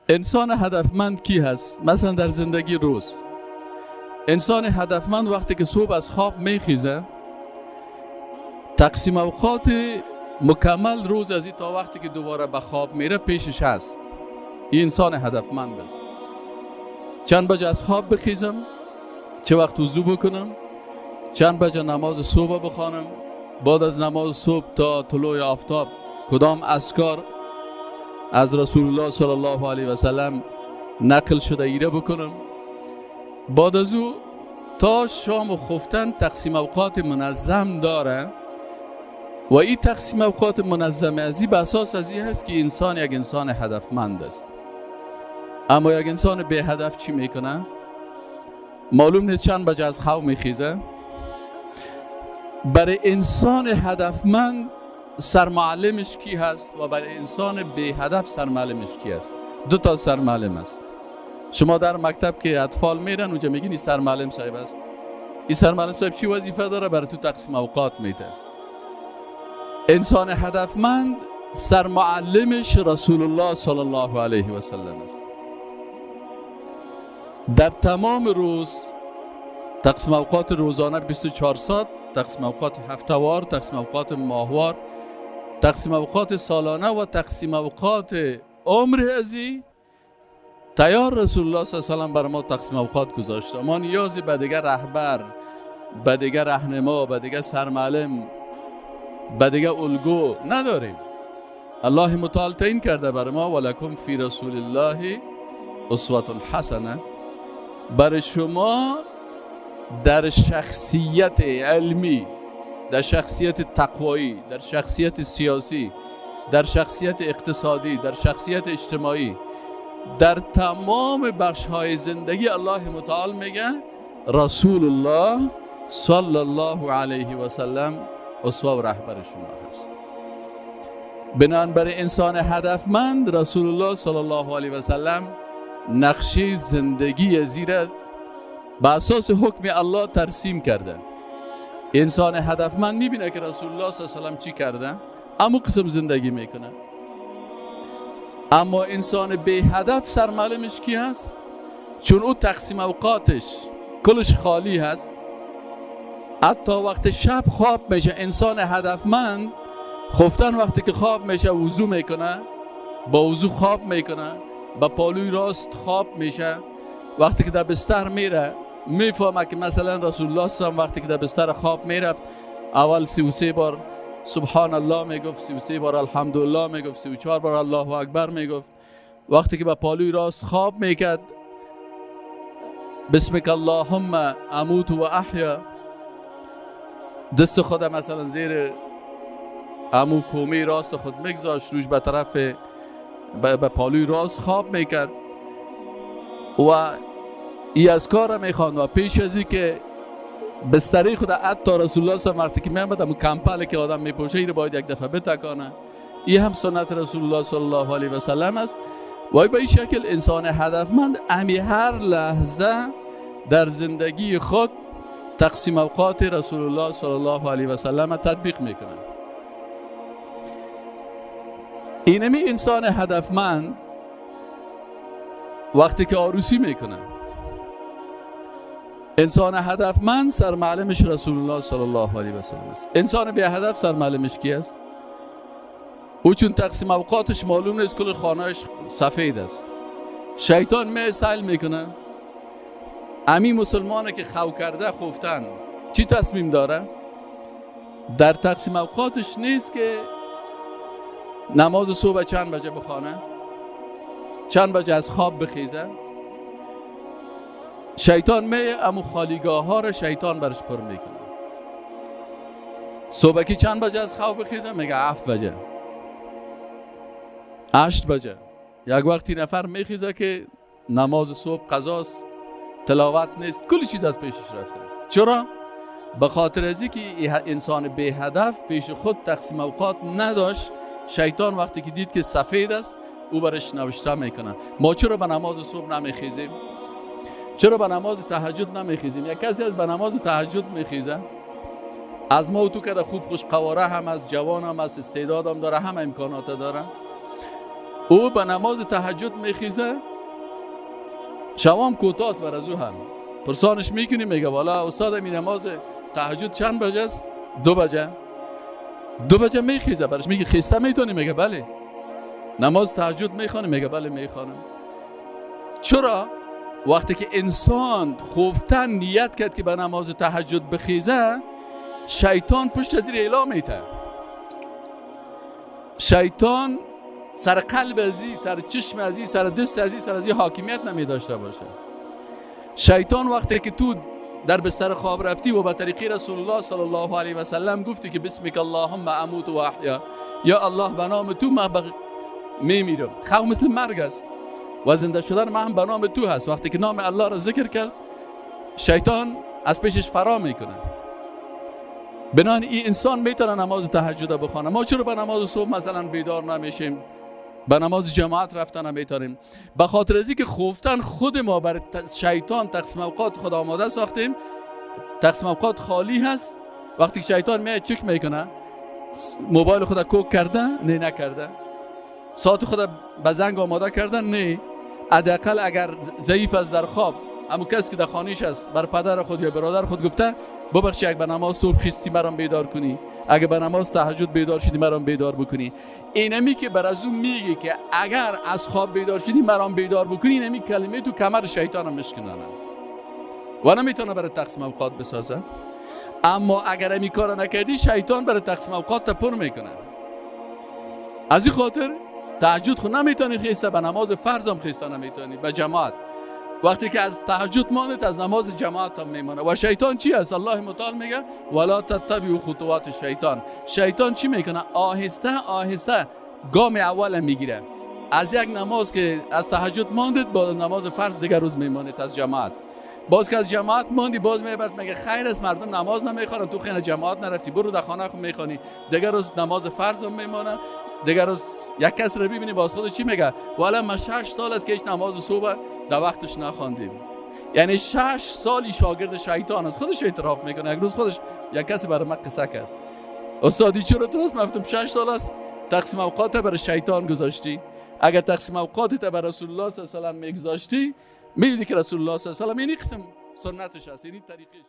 انسان هدفمند کی هست؟ مثلا در زندگی روز انسان هدفمند وقتی که صبح از خواب میخیزه، تقسیم اوقات مکمل روز از این تا وقتی که دوباره به خواب میره پیشش هست. این انسان هدفمند است. چند بجه از خواب بخیزم، چه وقت وضو بکنم، چند بجه نماز صبح بخوانم، بعد از نماز صبح تا طلوع آفتاب کدام اذکار از رسول الله صلی الله علیه و سلم نقل شده ایره بکنم، بعد از او تا شام و خفتن تقسیم اوقات منظم داره. و این تقسیم اوقات منظم از این به اساس از این هست که انسان یک انسان هدفمند است. اما یک انسان بی هدف چی میکنه؟ معلوم نیست چند بجه از خواب میخیزه. برای انسان هدفمند سرمعلمش کی هست و برای انسان بی هدف سرمعلمش کی هست؟ دو تا سرمعلم است. شما در مکتب که اطفال میرن اونجا میگین این سرمعلم صاحب است. این سرمعلم صاحب چی وظیفه داره؟ برای تو تقسیم اوقات میده. انسان هدفمند سرمعلمش رسول الله صلی الله علیه و سلم است. در تمام روز تقسیم اوقات روزانه 24 ساعت، تقسیم اوقات هفته‌وار، تقسیم اوقات ماهوار، تقسیم اوقات سالانه و تقسیم اوقات عمر ازی تیار رسول الله صلی الله علیه و سلم بر ما تقسیم اوقات گذاشته. ما نیازی به دیگر رهبر، به دیگر رهنما، به دیگر سرمعلم، به دیگر الگو نداریم. الله متعال تعیین کرده بر ما ولکم فی رسول الله اسوة حسنه. برای شما در شخصیت علمی، در شخصیت تقوایی، در شخصیت سیاسی، در شخصیت اقتصادی، در شخصیت اجتماعی، در تمام بخش‌های زندگی الله متعال میگه رسول الله صلی الله علیه و سلم اسوه و رهبر شما هست. بنابراین برای انسان هدفمند رسول الله صلی الله علیه و سلم نقشه زندگی زیر به اساس حکم الله ترسیم کرده. انسان هدفمند میبینه که رسول الله صلی الله علیه و سلم چی کرده، اما قسم زندگی میکنه. اما انسان بی هدف سرمعلمش کی هست؟ چون او تقسیم اوقاتش کلش خالی هست. حتی وقت شب خواب میشه انسان هدفمند خفتن وقتی که خواب میشه وضو میکنه، با وضو خواب میکنه، با پالوی راست خواب میشه. وقتی که در بستر میره میفهمه که مثلا رسول الله صلی الله علیه و وقتی که در بستر خواب میرفت اول 33 بار سبحان الله میگفت، 33 بار الحمدلله میگفت، 34 بار الله اکبر میگفت. وقتی که با پالوی راست خواب میکرد بسمک اللهم اموت و احیا، دست خود مثلا زیر امو کومی راست خود میگذاشت، روش به طرف به پالوی راست خواب میکرد و ای از کار میخوان. و پیش از که بستری خود حتی رسول الله صلی الله علیه و وقتی که میامد امو کمپل که آدم میپوشه ای رو باید یک دفعه بتکانه. این هم سنت رسول الله صلی الله علیه و سلم است. و به این شکل انسان هدفمند امی هر لحظه در زندگی خود تقسیم اوقات رسول الله صلی الله علیه و سلم تطبیق میکنه. اینمی انسان هدفمند وقتی که عروسی میکنه، انسان هدفمند سرمعلمش رسول الله صلی الله علیه و سلم است. انسان بی هدف سرمعلمش کی است؟ او چون تقسیم اوقاتش معلوم نیست، کل خانهش سفید است. شیطان می سیل میکنه. امی مسلمانه که خو کرده خفتن چی تصمیم داره؟ در تقسیم اوقاتش نیست که نماز صبح چند بجه بخوانه، چند بجه از خواب بخیزه. شیطان می امو خالیگاه ها رو شیطان برش پر میکنه. صبح کی چند بجه از خواب بخیزه؟ میگه 7 بجه، 8 بجه. یک وقتی نفر میخیزه که نماز صبح قضاست، تلاوت نیست، کلی چیز از پیشش رفته. چرا؟ به خاطر از اینکه انسان بی هدف پیش خود تقسیم اوقات نداشت. شیطان وقتی که دید که سفید است او برش نوشته میکنه. ما چرا به نماز صبح نمیخیزیم؟ چرا به نماز تهجد نمیخیزیم؟ یک کسی از به نماز تهجد میخیزه، از ما و تو که خوب خوش قواره هم از، جوان هم از، استعداد هم داره، هم امکانات داره. او به نماز تهجد میخیزه، شوام کوتاست بر از او هم پرسانش میکنی، میگه والا استاد می نماز تهجد چند بجه است؟ 2 بجه. 2 بجه میخیزه، برش میگه خیسته میتونی؟ میگه بله. نماز تهجد میخوانی؟ میگه بله میخوانم. چرا؟ وقتی که انسان خفتن نیت کرد که به نماز تهجد بخیزه، شیطان پشت از این اعلام میته. شیطان سر قلب ازی، سر چشم ازی، سر دست ازی، سر ازی حاکمیت نمی داشته باشه. شیطان وقتی که تو در بستر خواب رفتی و به طریقی رسول الله صلی الله علیه و سلم گفتی که بسمک اللهم اموت و احیا، یا الله به نام تو من میمیرم، خواب مثل مرگ است و زنده شدن من هم به نام تو هست. وقتی که نام الله را ذکر کرد، شیطان از پیشش فرار میکنه. بنابراین این انسان میتونه نماز تهجد بخونه. ما چرا به نماز صبح مثلا بیدار نمیشیم؟ به نماز جماعت رفتن نمیتونیم؟ به خاطر از اینکه خفتن خود ما برای شیطان تقسیم اوقات خود آماده ساختیم. تقسیم اوقات خالی هست. وقتی که شیطان میاد چک میکنه، موبایل خود کوک کرده؟ نه نکرده. ساعت خود به زنگ آماده کرده؟ نه. حداقل اگر ضعیف از در خواب، اما کسی که در خانه‌اش است، بر پدر خود یا برادر خود گفته ببخشی اگه به نماز صبح خیستی مرام بیدار کنی، اگه به نماز تهجد بیدار شدی مرام بیدار بکنی. اینمی که بر از اون میگه که اگر از خواب بیدار شدی مرام بیدار بکنی، اینمی کلمه تو کمر شیطان میشکنه و نمیتونه برای تقسیم اوقات بسازه. اما اگر امی کارو نکردی، شیطان برای تقسیم اوقات پر میکنه. از این خاطر تهجد خود نمیتونی خیسته، به نماز فرض هم خیسته نمیتونی، به جماعت. وقتی که از تهجد ماند، از نماز جماعت هم میمانه. و شیطان چی است؟ الله متعال میگه ولا تتبعوا خطوات الشیطان. شیطان چی میکنه؟ آهسته آهسته گام اول میگیره. از یک نماز که از تهجد ماندید، با نماز فرض دیگر روز میمانید از جماعت. باز که از جماعت ماندی، باز میبرد میگه خیر است مردم نماز نمیخوانن، تو خیلی جماعت نرفتی، برو در خانه خود میخوانی. دیگر روز نماز فرض هم میمانه. دیگر روز یک کس رو ببینی باز خودش چی میگه؟ والا ما 6 سال است که هیچ نماز صبح در وقتش نخواندیم. یعنی 6 سالی شاگرد شیطان است، خودش اعتراف میکنه. یک روز خودش یک کسی برای من قصه کرد، استادی چرا درست؟ من گفتم 6 سال است تقسیم اوقات برای شیطان گذاشتی. اگر تقسیم اوقات برای رسول الله صلی الله علیه و سلم میگذاشتی، میدیدی که رسول الله صلی الله علیه و سلم این قسم سنتش است، این طریقش.